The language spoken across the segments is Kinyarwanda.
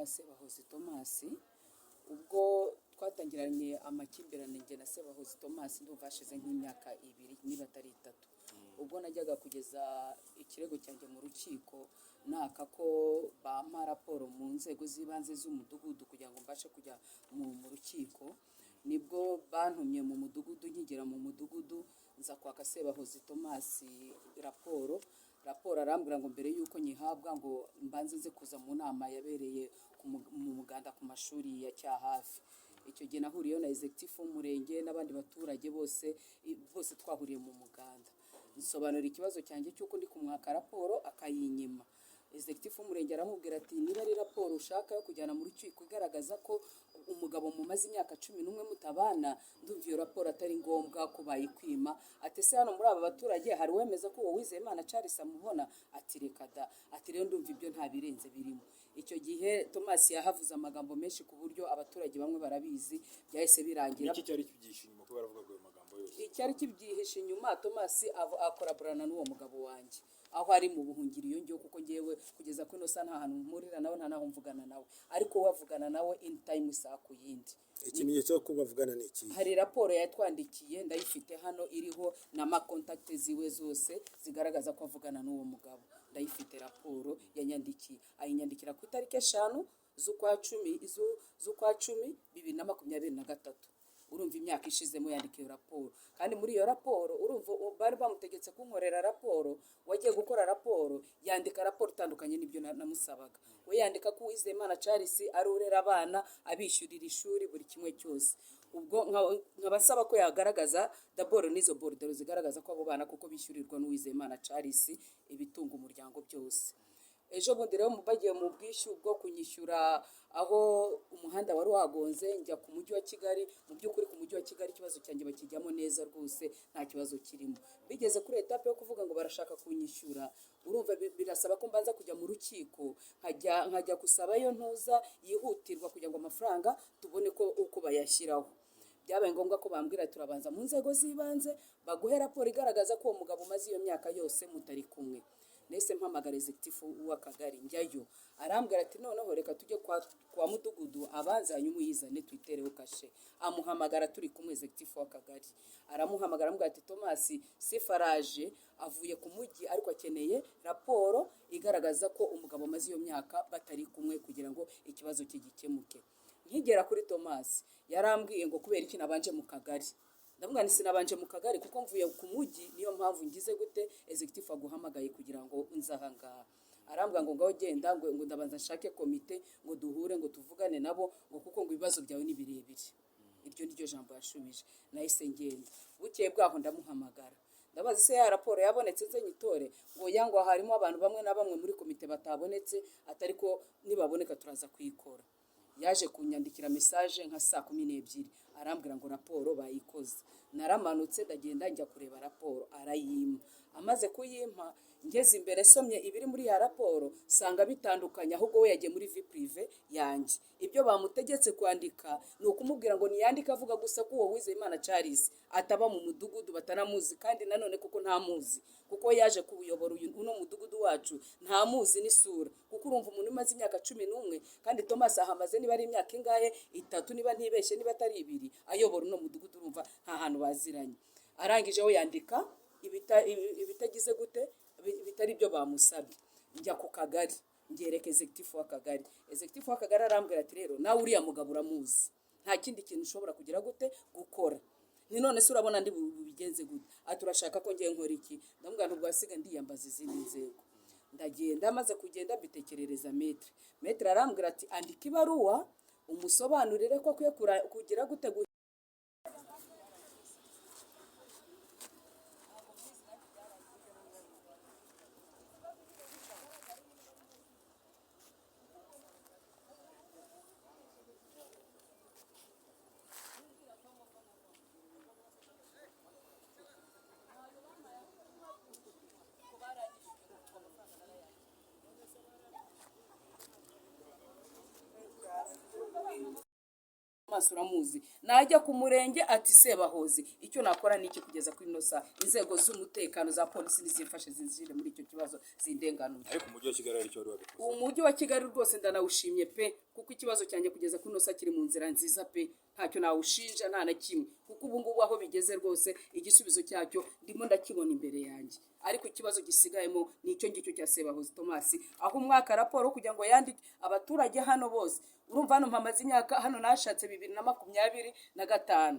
Nitwa Sebahozi Thomas. Ubwo twatangiranye amakimbirane njye na Sebahozi Thomas, ndumva hashize nk'imyaka 2 niba atari 3. Ubwo najyaga kugeza ikirego cyanjye mu rukiko, naka ko bampa raporo mu nzego z'ibanze z'umudugudu kugira ngo mbashe kujya mu rukiko, nibwo bantumye mu mudugudu. Nkigera mu mudugudu nza kwaka Sebahozi Thomas raporo. Raporo arambwira ngo mbere y'uko nyihabwa ngo mbanze nze kuza mu nama yabereye mu muganda ku mashuri ya Cyahafi. Icyo gihe nahuriyeyo na executive w'umurenge n'abandi baturage bose, bose twahuriye mu muganda. Nsobanura ikibazo cyanjye cy'uko ndi kumwaka raporo akayinyima. Executive w'umurenge aramubwira ati: "Niba ari raporo ushaka yo kujyana mu rukiko igaragaza ko umugabo mumaze imyaka 11 mutabana, ndumva iyo raporo atari ngombwa ko bayikwima." Ati: "Ese hano muri aba baturage hari uwemeza ko uwo Uwizeyimana Charles amubona?" Ati: "Reka da." Ati: "Rero ndumva ibyo nta birenze birimo." Icyo gihe Thomas yahavuze amagambo menshi ku buryo abaturage bamwe barabizi, byahise birangira. Niki cyari kibyihishe inyuma ko baravugaga ayo magambo yose? Icyari kibyihishe inyuma, Thomas akoraborana n'uwo mugabo wanjye aho ari mu buhungiro iyo ngiyo, kuko ngewe kugeza kuri ino saha nta hantu mpurira nawe, nta naho mvugana nawe, ariko we avugana nawe in time, isaha ku yindi. Ikimenyetso cyo ko bavugana ni iki? Hari raporo yatwandikiye, ndayifite hano, iriho na ma contact ziwe zose zigaragaza ko avugana n'uwo mugabo. Ndayifite raporo yanyandikiye, ayinyandikira ku itariki 5 z'ukwa cumi, z'ukwa cumi 2023. Urumva imyaka ishizemo yandika iyo raporo. Kandi muri iyo raporo, urumva bari bamutegetse kunkorera raporo, wagiye gukora raporo yandika raporo itandukanye n'ibyo namusabaga. We yandika ko Uwizeyimana Charles ari urera abana, abishyurira ishuri, buri kimwe cyose. Ubwo nkaba nsaba ko yagaragaza daboro n'izo borudero zigaragaza ko abo bana kuko bishyurirwa n'Uwizeyimana Charles ibitunga umuryango byose. Ejo bundi rero bagiye mu bwishyu bwo kunyishyura aho umuhanda wari wagonze, njya ku mujyi wa Kigali. Mu by'ukuri ku mujyi wa Kigali ikibazo cyanjye bakijyamo neza rwose, nta kibazo kirimo. Bigeze kuri étape yo kuvuga ngo barashaka kunyishyura, urumva birasaba ko mbanza kujya mu rukiko, nkajya gusabayo ntuza yihutirwa kugira ngo amafaranga tubone ko uko bayashyiraho. Byabaye ngombwa ko bambwira: "Turabanza mu nzego z'ibanze baguhe raporo igaragaza ko uwo mugabo umaze iyo myaka yose mutari kumwe." Nahise mpamagara executive w'akagari, njyayo, arambwira ati: "Noneho reka tujye kwa mudugudu abanze, hanyuma uyizane tuyitereho kashe." Amuhamagara turi kumwe, executive w'akagari aramuhamagara, aramubwira ati: "Thomas Sifaraje avuye ku mujyi, ariko akeneye raporo igaragaza ko umugabo amaze iyo myaka batari kumwe kugira ngo ikibazo cye gikemuke." Nkigera kuri Thomas yarambwiye ngo kubera iki nabanje mu kagari. Ndavuga nti sinabanje mu kagari kuko mvuye ku mujyi, niyo mpamvu ngize gute executive aguhamagaye kugira ngo nze aha ngaha. Arambwira ngo ngaho genda, ngo ndabanza nshake komite ngo duhure, ngo tuvugane nabo, ngo kuko ngo ibibazo byawe ni birebire. Iryo ni ryo jambo yashubije. Nahise ngenda. Bukeye bwaho ndamuhamagara, ndabaza: "Se ya raporo yabonetse nze nyitore?" Ngo ya, ngo harimo abantu bamwe na bamwe muri komite batabonetse, atari ko nibaboneka turaza kuyikora. Yaje kunyandikira message nka saa 12, arambwira ngo raporo bayikoze. Naramanutse ndagenda njya kureba raporo, arayimpa. Amaze kuyimpa, ngeze imbere somye ibiri muri ya raporo sanga bitandukanye. Ahubwo we yagiye muri vie privée yanjye. Ibyo bamutegetse kwandika ni ukumubwira ngo niyandike avuga gusa ko uwo Uwizeyimana Charles ataba mu mudugudu, batanamuzi, kandi nanone kuko ntamuzi, kuko yaje kuwuyobora uyu uno mudugudu wacu ntamuzi n'isura. Kuko urumva umuntu umaze imyaka 11, kandi Thomas ahamaze niba ari imyaka ingahe, 3 niba ntibeshye, niba atari 2, ayobora uno mudugudu, urumva nta hantu baziranye. Arangije we yandika ibitagize gute, bitari ibyo bamusabye. Njya ku kagari, ngereka executive w'akagari. Executive w'akagari arambwira ati: "Rero nawe uriya mugabo uramuzi, nta kindi kintu ushobora kugira gute gukora." Ni none se urabona ndi bubigenze gute? Ati: "Urashaka ko ngiye nkora iki?" Ndamubwira nti ubwo wasiga ndiyambaza izindi nzego. Ndagenda, maze kugenda mbitekerereza maître. Maître arambwira ati: "Andika ibaruwa umusobanurire ko akwiye kugira gute." Tomasi uramuzi. Najya ku murenge ati Sebahozi. Icyo nakora ni iki kugeza kuri ino saha? Inzego z'umutekano za polisi nizimfashe, zinjire muri icyo kibazo, zindenganure. Ariko umujyi wa Kigali aricyo wari wabikoze? Umujyi wa Kigali rwose ndanawushimye pe, kuko ikibazo cyanjye kugeza kuri ino saha kiri mu nzira nziza pe. Ntacyo nawushinja, nta na kimwe, kuko ubu ngubu aho bigeze rwose igisubizo cyacyo ndimo ndakibona imbere yanjye. Ariko ikibazo gisigayemo ni icyo ngicyo cya Sebahozi Tomasi, aho umwaka raporo kugira ngo yandike abaturage hano bose. Urumva, hano mpamaze imyaka, hano nashatse 2025,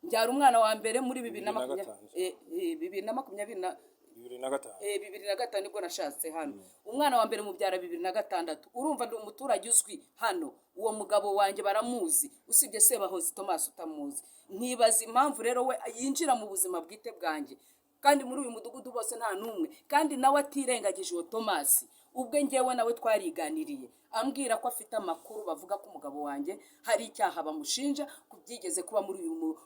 mbyara umwana wa mbere muri bibiri na 2005. 2020 na 2005. 2005 nibwo nashatse hano. Umwana wa mbere mubyara 2006. Urumva, ndi umuturage uzwi hano, uwo mugabo wanjye baramuzi, usibye Sebahozi Tomasi utamuzi. Nkibaza impamvu rero we yinjira mu buzima bwite bwanjye, kandi muri uyu mudugudu bose nta n'umwe, kandi nawe atirengagije uwo Tomasi ubwe. Ngewe nawe twariganiriye, ambwira ko afite amakuru bavuga ko umugabo wanjye hari icyaha bamushinja ku byigeze kuba muri uyu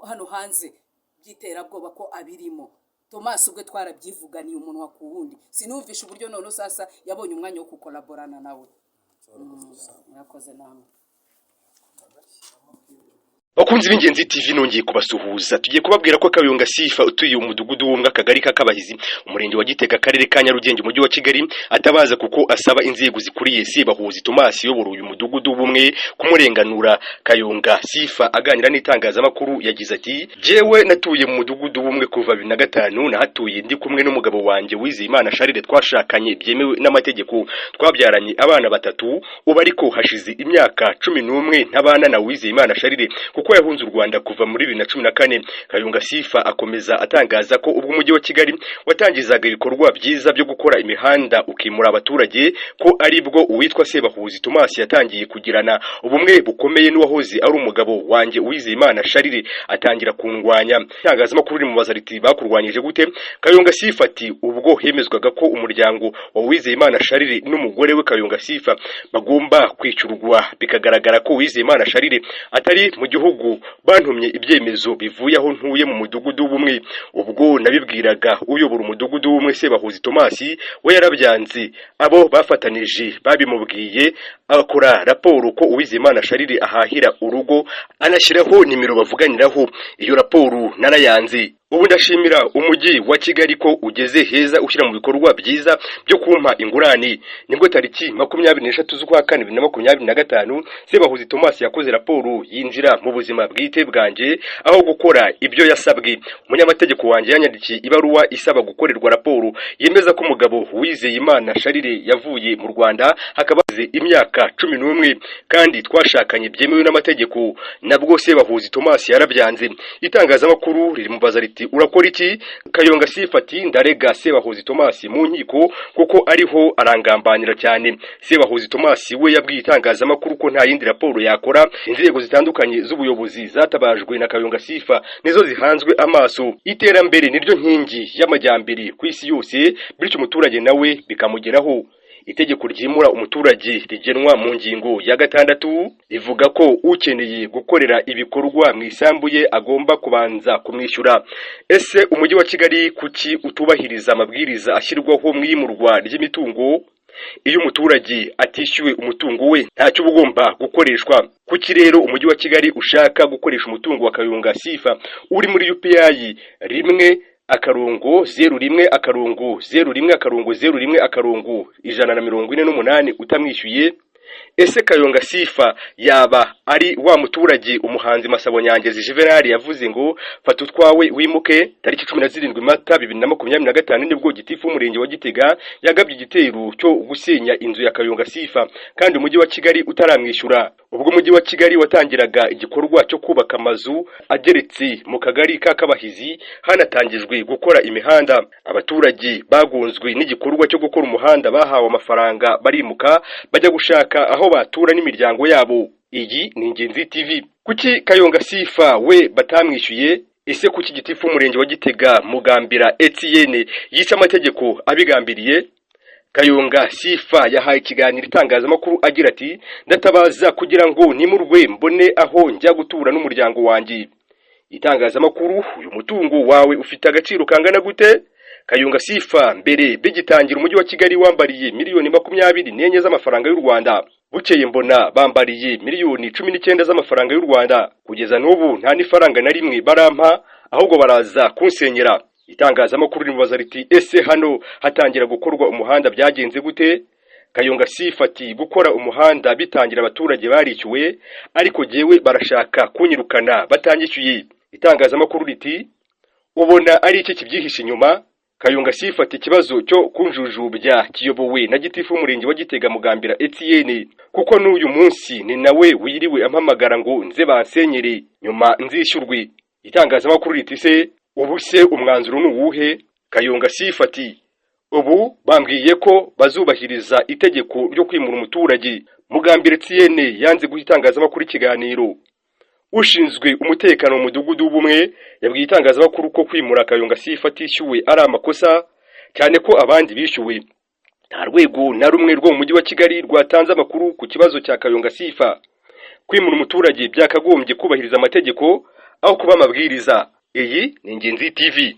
hano hanze by'iterabwoba, ko abirimo. Tomasi ubwe twarabyivuganiye umunwa ku wundi. Sinumvishe uburyo none sasa yabonye umwanya wo gukolaborana nawe. Murakoze namwe. Bakunzi b'Ingenzi TV, nongeye kubasuhuza. Tugiye kubabwira ko Kayonga Sifa utuye umudugudu w'Ubumwe, akagari ka Kabahizi, umurenge wa Gitega, akarere ka Nyarugenge, umujyi wa Kigali, atabaza kuko asaba inzego zikuriye Sebahuzi Tomasi uyobora uyu mudugudu w'Ubumwe kumurenganura. Kayonga Sifa aganira n'itangazamakuru yagize ati: "Jewe natuye mu mudugudu w'Ubumwe kuva 2005. Nahatuye ndi kumwe n'umugabo wanjye Wizeyimana Charles, twashakanye byemewe n'amategeko, twabyaranye abana batatu. Ubu ariko hashize imyaka 11 ntabana na Wizeyimana Charles kuko yahunze u Rwanda kuva muri 2014." Kayonga Sifa akomeza atangaza ko ubwo umujyi wa Kigali watangizaga ibikorwa byiza byo gukora imihanda ukimura abaturage, ko aribwo uwitwa Sebahuzi Thomas yatangiye kugirana ubumwe bukomeye n'uwahoze ari umugabo wanjye Uwizeyimana Charles, atangira kundwanya. Itangazamakuru rimubaza riti: "Bakurwanyije gute?" Kayonga Sifa ati: "Ubwo hemezwaga ko umuryango wa Uwizeyimana Charles n'umugore we Kayonga Sifa bagomba kwishyurwa, bikagaragara ko Uwizeyimana Charles atari mu gihugu, bantumye ibyemezo bivuye aho ntuye mu mudugudu w'Ubumwe. Ubwo nabibwiraga uyobora umudugudu w'Ubumwe Sebahuzi Thomas, we yarabyanze. Abo bafatanije babimubwiye, akora raporo ko Uwizeyimana Charles ahahira urugo, anashyiraho nimero bavuganiraho. Iyo raporo narayanze. Ubu ndashimira umujyi wa Kigali ko ugeze heza ushyira mu bikorwa byiza byo kumpa ingurane." Nibwo tariki 23 z'ukwa kane 2025, Sebahuzi Thomas yakoze raporo yinjira mu buzima bwite bwanjye aho gukora ibyo yasabwe. Umunyamategeko wanjye yanyandikiye ibaruwa isaba gukorerwa raporo yemeza ko umugabo Wizeyimana Charles yavuye mu Rwanda hakaba hashize imyaka 11, kandi twashakanye byemewe n'amategeko. Nabwo Sebahuzi Thomas yarabyanze. Itangazamakuru ririmubaza riti: "Urakora iki?" Kayonga Sifa ati: "Ndarega Sebahuzi Thomas mu nkiko kuko ariho arangambanira cyane." Sebahuzi Thomas we yabwiye itangazamakuru ko nta yindi raporo yakora. Inzego zitandukanye z'ubuyobozi zatabajwe na Kayonga Sifa nizo zihanzwe amaso. Iterambere niryo nkingi y'amajyambere ku isi yose, bityo umuturage nawe bikamugeraho. Itegeko ryimura umuturage rigenwa mu ngingo ya 6 rivuga ko ukeneye gukorera ibikorwa mu isambu ye agomba kubanza kumwishyura. Ese umujyi wa Kigali kuki utubahiriza amabwiriza ashyirwaho mu iyimurwa ry'imitungo? Iyo umuturage atishyuwe, umutungo we ntacyo uba ugomba gukoreshwa. Kuki rero umujyi wa Kigali ushaka gukoresha umutungo wa Kayonga Sifa uri muri UPI 1-01-01-01-01-148 utamwishyuye? Ese Kayonga Sifa yaba ari wa muturage umuhanzi Masabo Nyangezi Juvenal yavuze ngo "Fata utwawe wimuke"? Tariki 17 Mata 2025 nibwo gitifu w'umurenge wa Gitega yagabye igitero cyo gusenya inzu ya Kayonga Sifa kandi umujyi wa Kigali utaramwishyura. Ubwo umujyi wa Kigali watangiraga igikorwa cyo kubaka amazu ageretse mu kagari ka Kabahizi, hanatangijwe gukora imihanda. Abaturage bagonzwe n'igikorwa cyo gukora umuhanda bahawe amafaranga, barimuka bajya gushaka aho batura n'imiryango yabo. Iyi ni Ingenzi TV. Kuki Kayonga Sifa we batamwishyuye? Ese kuki gitifu w'umurenge wa Gitega Mugambira Etienne yica amategeko abigambiriye? Kayonga Sifa yahaye ikiganiro itangazamakuru agira ati: "Ndatabaza kugira ngo nimurwe mbone aho njya gutura n'umuryango wanjye." Itangazamakuru: "Uyu mutungo wawe ufite agaciro kangana gute?" Kayonga Sifa: "Mbere bigitangira umujyi wa Kigali wambariye 24 miliyoni z'amafaranga y'u Rwanda." Bukeye mbona bambariye 19 miliyoni z'amafaranga y'u Rwanda. Kugeza n'ubu nta n'ifaranga na rimwe barampa, ahubwo baraza kunsenyera. Itangazamakuru rimubaza riti: "Ese hano hatangira gukorwa umuhanda byagenze gute?" Kayonga Sifa ati: "Gukora umuhanda bitangira abaturage barishyuwe, ariko jyewe barashaka kunyirukana batanyishyuye." Itangazamakuru riti: "Ubona ari iki kibyihishe inyuma?" Kayonga Sifa ati: "Ikibazo cyo kunjujubya kiyobowe na gitifu w'umurenge wa Gitega, Mugambira Etienne, kuko n'uyu munsi ni nawe wiriwe ampamagara ngo nze bansenyere, nyuma nzishyurwe." Itangazamakuru riti: "Se ubu se umwanzuro ni uwuhe?" Kayonga Sifa ati: "Ubu bambwiye ko bazubahiriza itegeko ryo kwimura umuturage." Mugambira Etienne yanze guha itangazamakuru ikiganiro. Ushinzwe umutekano mu mudugudu w'Ubumwe yabwiye itangazamakuru ko kwimura Kayonga Sifa atishyuwe ari amakosa, cyane ko abandi bishyuwe. Nta rwego na rumwe rwo mu mujyi wa Kigali rwatanze amakuru ku kibazo cya Kayonga Sifa. Kwimura umuturage byakagombye kubahiriza amategeko aho kuba amabwiriza. Iyi ni Ingenzi TV.